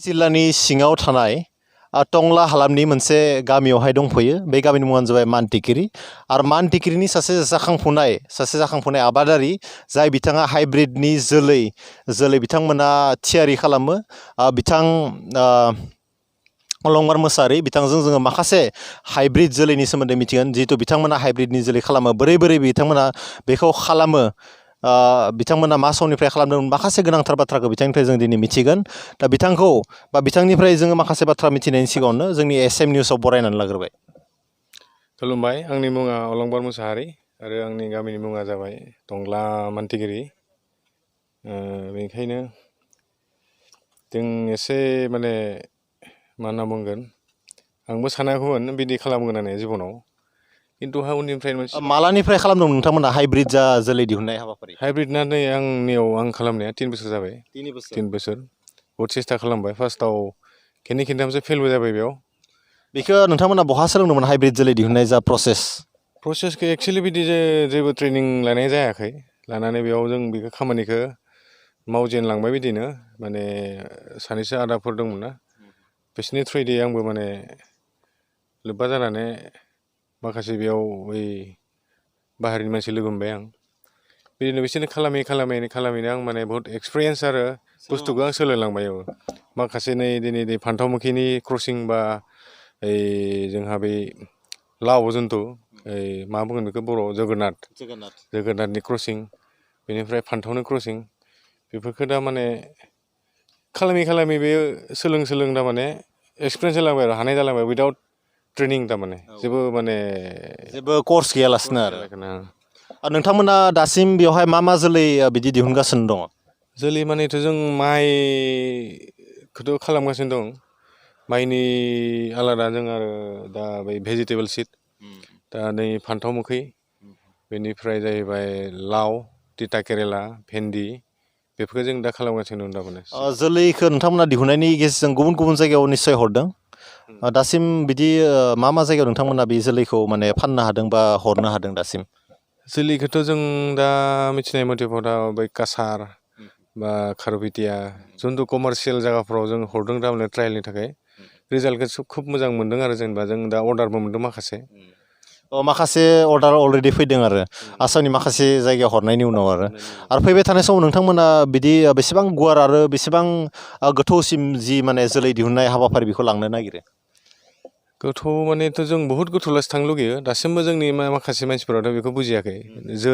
जिल्लानि सिङाव थानाय टंला हालामनि मोनसे गामियावहाय दंफैयो। बे गामिनि मुङानो जाबाय मानटिकिरि आरो मानटिकिरिनि सासे जाखांफुनाय आबादारि जाय बिथाङा हाइब्रिडनि जोलै बिथांमोना थियारि खालामो। बिथां अलंबार मोसाहारि बिथांजों जोङो माखासे हाइब्रिड जोलैनि सोमोन्दै मिथिगोन। जिहेतु बिथांमोना हाइब्रिडनि जोलै खालामो, बोरै बिथांमोना बेखौ खालामो, बिथांमोना मा समनिफ्राय खालामदोंमोन, माखासे गोनांथार बाथ्राखौ बिथांनिफ्राय जों दिनै मिथिगोन। दा बिथांखौ बा बिथांनिफ्राय जोङो माखासे बाथ्रा मिथिनायनि सिगाङावनो जोंनि SM निउसाव बरायनानै लाग्रोबाय। खुलुमबाय, आंनि मुङा अलंबार मोसाहारि आरो आंनि गामिनि मुङा जाबाय टंला मानटिगिरि। बेनिखायनो जों एसे माने मा होनना बुंगोन, आंबो सानाखैमोन बिदि खालामगोन होननानै जिबनाव, खिन्थु उननिफ्राय मोनसे मालानिफ्राय खालामदोंमोन नोंथांमोना हाइब्रिड जोलै दिहुननाय हाबाफारि? हाइब्रिडना नै आं खालामनाया 3 बोसोर जाबाय। 3 बोसोर बहुद सेस्था खालामबाय। फार्स्टआव खेनथामसो फेलबो जाबाय। बेखौ नोंथांमोना बहा सोलोंदोंमोन हाइब्रिड जोलै दिहुननाय जा प्रसेसखौ एक्सुवेलि बिदि जेबो ट्रेनिं लानाय जायाखै। लानानै बेयाव जों बेखौ खामानिखौ मावजेनलांबाय। बिदिनो माने सानैसो आदाफोर दंमोन ना, बिसोरनि थ्रुयै आंबो माने लोब्बा जानानै माखासे बेयाव बाहेरनि मानसि लोगो मोनबाय आं। बिदिनो बिसोरनो खालामै आं माने बहुत एक्सपिरियेन्स आरो बुस्थुखौ आं सोलोंलांबाय। माखासे दिनै फान्थावमुखिनि क्रसिं बा जोंहा बे लाव जन्थु मा बुंगोन बेखौ बर'आव जोगोनारनि क्रसिं, बेनिफ्राय फान्थावनि क्रसिं, बेफोरखौ दा माने खालामै बे सोलों दा माने एक्सपिरियेन्स जालांबाय आरो हानाय जालांबाय उइदाउट ट्रेनिं। थारमाने जेबो कर्स गैयालासिनो आरो नोंथांमोना दासिम बेवहाय मा जोलै बिदि दिहुनगासिनो दङ? जोलै मानेथ' जों माइखौथ' खालामगासिनो दं। माइनि आलादा जों आरो दा बै भेजिटेबोल सिड, दा नै फान्थावमुखि, बेनिफ्राय जाहैबाय लाव, तिता केरेला, भेन्दि, बेफोरखौ जों दा खालामगासिनो दं। दामाने जोलैखौ नोंथांमोना दिहुननायनि गेजेरजों गुबुन जायगायाव निस्सय हरदों। दासिम बिदि मा जायगायाव नोंथांमोना बे जोलैखौ माने फाननो हादों बा हरनो हादों दासिम? जोलैखौथ' जों दा मिथिनाय मथेबा बै कासार बा खारुपेटिया जुनथु कमार्सियेल जायगाफ्राव जों हरदों थारमाने ट्रायलनि थाखाय। रिजाल्टखौ खोब मोजां मोनदों आरो जेनेबा जों दा अर्डारबो मोनदों माखासे अर्डार अलरेडि फैदों आरो आसामनि माखासे जायगायाव हरनायनि उनाव आरो फैबाय थानाय समाव नोंथांमोना बिदि बेसेबां गुवार आरो बेसेबां गोथौसिम जि माने जोलै दिहुननाय हाबाफारि बेखौ लांनो नागिरो? गोथौ मानेथ' जों बहुद गोथौलासो थांनो लुगैयो। दासिमबो जोंनि माखासे मानसिफोराथ' बेखौ बुजियाखै।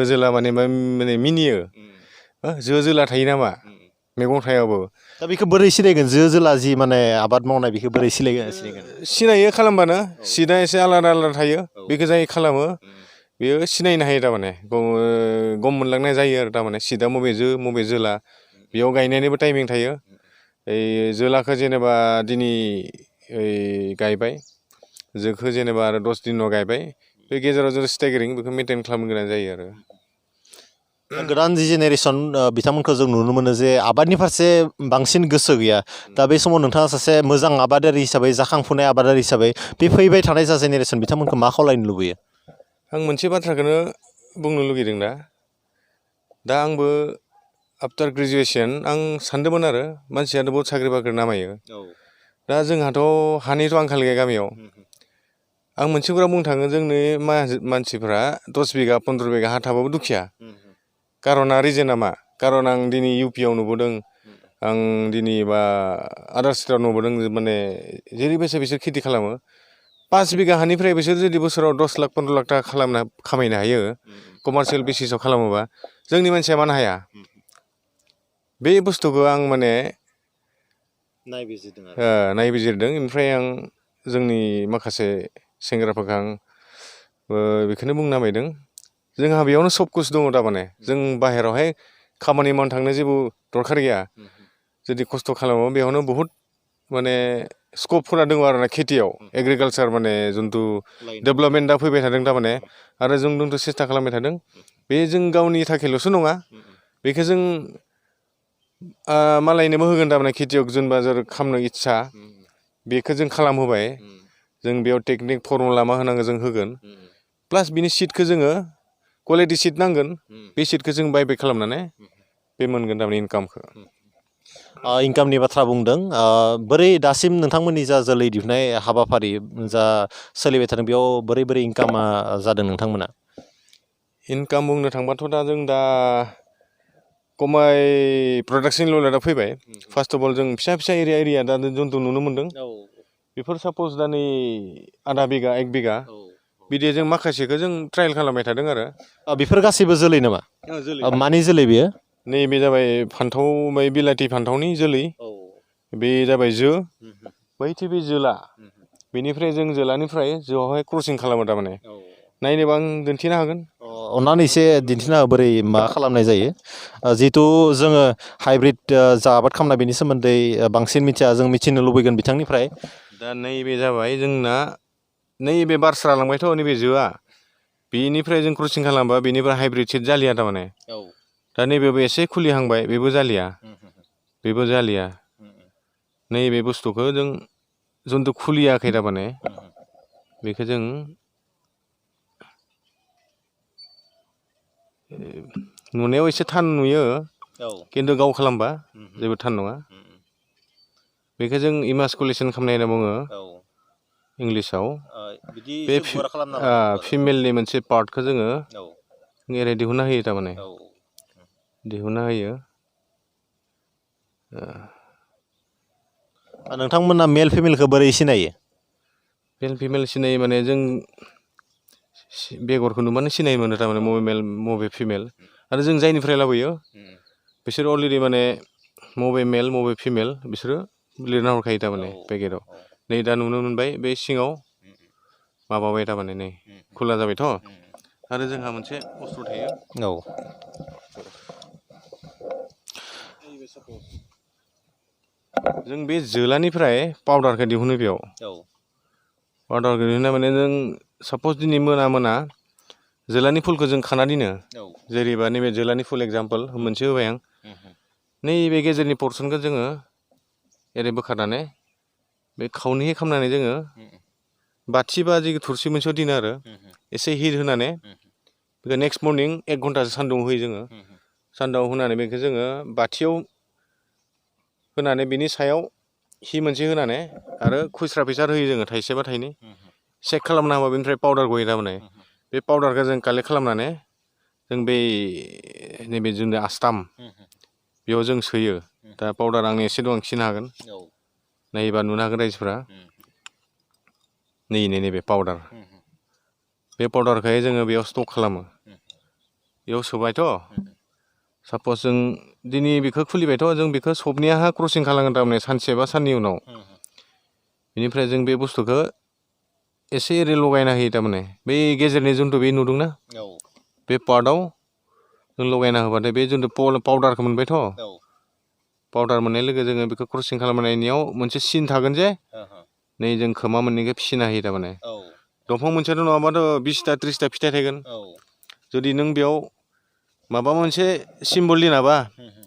जोला माने मिनियो, जोला थायो नामा मैगं थायावबो? दा बेखौ बोरै सिनायगोन? जोला जि माने आबाद मावनाय बेखौ बोरै सिनायगोन? सिनायो खालामबानो। सिदा एसे आलादा थायो, बेखौ जाय खालामो बेयो सिनायनो हायो। थारमाने गम मोनलांनाय जायो आरो थारमाने सिदा मबे जोला, बेयाव गायनायनिबो टाइमिं थायो। जोलाखौ जेनेबा दिनै गायबाय, जोखौ जेनेबा आरो 10 दिन उनाव गायबाय, बे गेजेराव जों स्टेगारिं बेखौ मेनटेन खालामनो गोनां जायो आरो। गोदान जि जेनेरेसन बिथांमोनखौ जों नुनो मोनो जे आबादनि फारसे बांसिन गोसो गैया। दा बे समाव नोंथाङा सासे मोजां आबादारि हिसाबै, जाखांफुनाय आबादारि हिसाबै बे फैबाय थानाय जा जेनेरेसन बिथांमोनखौ मा खावलायनो लुबैयो? आं मोनसे बाथ्राखौनो बुंनो लुगैदों। दा आंबो आफ्टार ग्रेजुवेसन आं सानदोंमोन आरो मानसियानो बहुत साख्रि बाख्रि नामायो। दा जोंहाथ' हानिथ' आंखाल गैया गामियाव। आं मोनसे खोथा बुंनो थाङो, जोंनि मानसिफ्रा 10 बिगा 15 बिगा हा थाबाबो दुखिया। कारना रिजोना मा? कारन आं दिनै UP आव नुबोदों, आं दिनै बा आदार स्टेटआव नुबोदों, माने जेरैबायदि बिसोर खेथि खालामो, 5 बिगा हानिफ्राय बिसोर जुदि बोसोराव 10 लाख 15 लाख थाखा खामायनो हायो कमार्सियेल बेसिसाव खालामोबा, जोंनि मानसिया मानो हाया? बे बुस्थुखौ आं माने नायबिजिरदों। ओमफ्राय आं जोंनि माखासे सेंग्राफोरखौ आं बेखौनो बुंनो नामायदों, जोंहा बेयावनो सब कुछ दङ। थारमाने जों बाहेरायावहाय खामानि मावनो थांनो जेबो दरखार गैया। जुदि खस्थ' खालामो बेयावनो बहुद माने स्कपफोरा दङ आरोना खेथियाव। एग्रिकालसार माने जिथु डेभेलपमेन्टआ फैबाय थादों थारमाने, आरो जों जोंथ' सेस्था खालामबाय थादों। बे जों गावनि थाखायल'सो नङा, बेखौ जों मालायनोबो होगोन। थारमाने खेथियक जेनेबा खालामनो इस्सा, बेखौ जों खालामहोबाय। जों बेयाव टेकनिक फर्मुला मा होनांगौ जों होगोन। प्लास बिनि सिटखौ जोङो कुवालिटि सिट नांगोन। बे सिटखौ जों बायबाय खालामनानै बे मोनगोन थारमाने इनकामखौ। इनकामनि बाथ्रा बुंदों बोरै दासिम नोंथांमोननि जा जोलै दिहुननाय हाबाफारि जा सोलिबाय थादों बेयाव बोरै इनकामा जादों नोंथांमोना? इनकाम बुंनो थांबाथ' जों दा कमाय प्रडाक्सन लेभेला दा फैबाय। फार्स्ट अफ अल जों फिसा एरिया दा जन्थु नुनो मोन्दों। बेफोर साप'ज दा नै आधा बिगा 1 बिगा बिदि जों माखासेखौ जों ट्रायल खालामबाय थादों आरो। बेफोर गासैबो जोलै नामा? मानि जोलै बेयो? नैबे जाबाय फान्थाव बिलाथि फान्थावनि जोलै। बे जाबाय बैथि बे जोला। बेनिफ्राय जों जोलानिफ्राय जोआवहाय क्रसिं खालामो थारमाने। नायनोबा आं दिन्थिनो हागोन। अन्नानै एसे दिन्थिना हो बोरै मा खालामनाय जायो। जिहेथु जोङो हाइब्रिद जा आबाद खालामनाय बेनि सोमोन्दै बांसिन मिथिया, जों मिथिनो लुबैगोन बिथांनिफ्राय। दा नैबे जाबाय जोंना नैबे बारस्रा लांबायथ' नैबे जोआ। बेनिफ्राय जों क्रसिं खालामबा बेनिफ्राय हाइब्रिद सिड जालिया थारमाने। दा नैबेबो एसे खुलिहांबाय, बेबो जालिया। बेबो जालिया। नैबे बुस्थुखौ जों जन्थु खुलियाखै थारमाने बेखौ जों नुनायाव एसे थान नुयो, खिन्थु गाव खालामबा जेबो थान नङा। बेखौ जों इमास्कुलेसन खालामनाय होनना बुङो इंलिसाव। बे फिमेलनि मोनसे पार्टखौ जोङो ओरै दिहुनना होयो थारमाने। दिहुनना होयो। नोंथांमोना मेल फिमेलखौ बोरै सिनायो? मेल फिमेल सिनायो माने जों बेगरखौ नुबानो सिनाय मोनो थारमाने मबे मेल मबे फिमेल। आरो जों जायनिफ्राय लाबोयो बिसोर अलरेडि माने मबे मेल मबे फिमेल बिसोरो लिरना हरखायो थारमाने पेकेटाव। नै दा नुनो मोनबाय बे सिङाव माबाबाय थारमाने नै खुला जाबायथ'। आरो जोंहा मोनसे अस्त्र थायो। जों बे जोलानिफ्राय पाउडारखौ दिहुनो बेयाव। पाउडारखौ दिहुनना माने जों साप'ज दिनै मोना जोलानि फुलखौ जों खाना दोनो। जेरैबा नैबे जोलानि फुल एग्जाम्पोल मोनसे होबाय आं। नैबे गेजेरनि पर्सनखौ जोङो ओरै बोखारनानै बे खावनै खालामनानै जोङो बाथि बा थुरसि मोनसेयाव दोनो आरो एसे हिट होनानै बेखौ नेक्स्ट मर्निं 1 घन्टासो सान्दुंआव होयो जोङो। सान्दुंआव होनानै बेखौ जोङो बाथियाव होनानै बिनि सायाव हि मोनसे होनानै आरो खुस्रा फैसार होयो जोङो थाइसे बा थाइनै। चेक खालामना होबा बेनिफ्राय पाउडार गयो थारमाने। बे पाउडारखौ जों कालेक्ट खालामनानै जों बै नैबे जोंनि आसथाम बेयाव जों सोयो। दा पाउडार आं एसे दं खिनो हागोन। नायोबा नुनो हागोन रायजोफ्रा। नैबे पाउडार। बे पाउडारखौ जोङो बेयाव स्टक खालामो। बेयाव सोबायथ'। साप'ज जों दिनै बेखौ खुलिबायथ' जों बेखौ सबनियाहा क्रसिं खालामगोन थारमाने सानसे बा साननै उनाव। बेनिफ्राय जों बे बुस्थुखौ एसे ओरै लगायना होयो थारमाने। बै गेजेरनि जन्थु बे नुदोंना? बे पार्टआव जों लगायना होबाथाय बे जन्थु पाउडारखौ मोनबायथ'। पाउडार मोननाय लोगो जोङो बेखौ क्रसिं खालामनायनियाव मोनसे सिन थागोन जे नै जों खोमा मोननैखौ फिसिना होयो थारमाने। दंफां मोनसेयाथ' नङाबाथ' 20टा 30टा फिथाइ थायगोन। जुदि नों बेयाव माबा मोनसे सिम्बल दोनाबा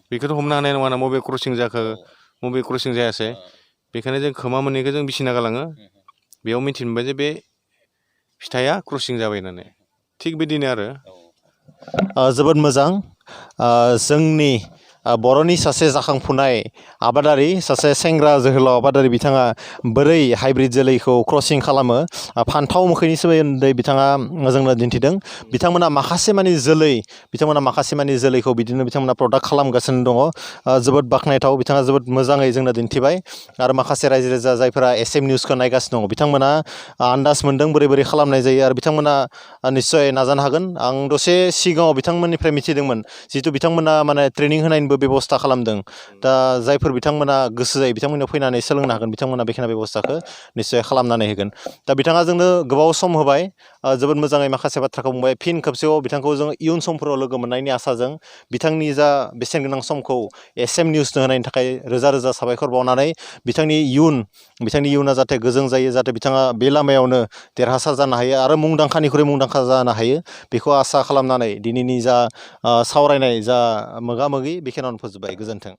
बेखौथ' हमनो हानाय नङा मबे क्रसिं जाखो मबे क्रसिं जायासै। बेखायनो जों खोमा मोननैखौ जों बिसिना गालाङो। बेयाव मिथिनो मोनबाय जे बे फिथाइया क्रसिं जाबाय होननानै। थिग बिदिनो आरो। जोबोद मोजां। जोंनि बर'नि सासे जाखांफुनाय आबादारि, सासे सेंग्रा जोहोलाव आबादारि बिथाङा बोरै हाइब्रिद जोलैखौ क्रसिं खालामो फान्थाव मोखैनि सोमोन्दै बिथाङा जोंनो दिन्थिदों। बिथांमोना माखासे मानि जोलैखौ बिदिनो बिथांमोना प्रडाक्ट खालामगासिनो दङ। जोबोद बाख्नायथाव। बिथाङा जोबोद मोजाङै जोंनो दिन्थिबाय। आरो माखासे रायजो राजा जायफोरा SM निउसखौ नायगासिनो दङ बिथांमोना आन्दाज मोनदों बोरै खालामनाय जायो। आरो बिथांमोना निस्सय नाजानो हागोन। आं दसे सिगाङाव बिथांमोननिफ्राय मिथिदोंमोन जिहेथु बिथांमोना माने ट्रेनिं होनायनिबो बेब'स्था खालामदों। दा जायफोर बिथांमोना गोसो जायो बिथांमोननियाव फैनानै सोलोंनो हागोन। बिथांमोना बेखिनि बेब'स्थाखौ निस्सय खालामनानै होगोन। दा बिथाङा जोंनो गोबाव सम होबाय। जोबोद मोजाङै माखासे बाथ्राखौ बुंबाय। फिन खेबसेबाव बिथांखौ जों इयुन समफोराव लोगो मोननायनि आसाजों बिथांनि जा बेसेन गोनां समखौ SM निउसनो होनायनि थाखाय रोजा रोजा साबायखर बावनानै बिथांनि इयुना जाहाथे गोजों जायो, जाहाथे बिथाङा बे लामायावनो देरहासार जानो हायो आरो मुंदांखानिख्रुइ मुंदांखा जानो हायो, बेखौ आसा खालामनानै दिनैनि जा सावरायनाय जा मोगा मोगि बेखिनियावनो फोजोबबाय। गोजोन्थों।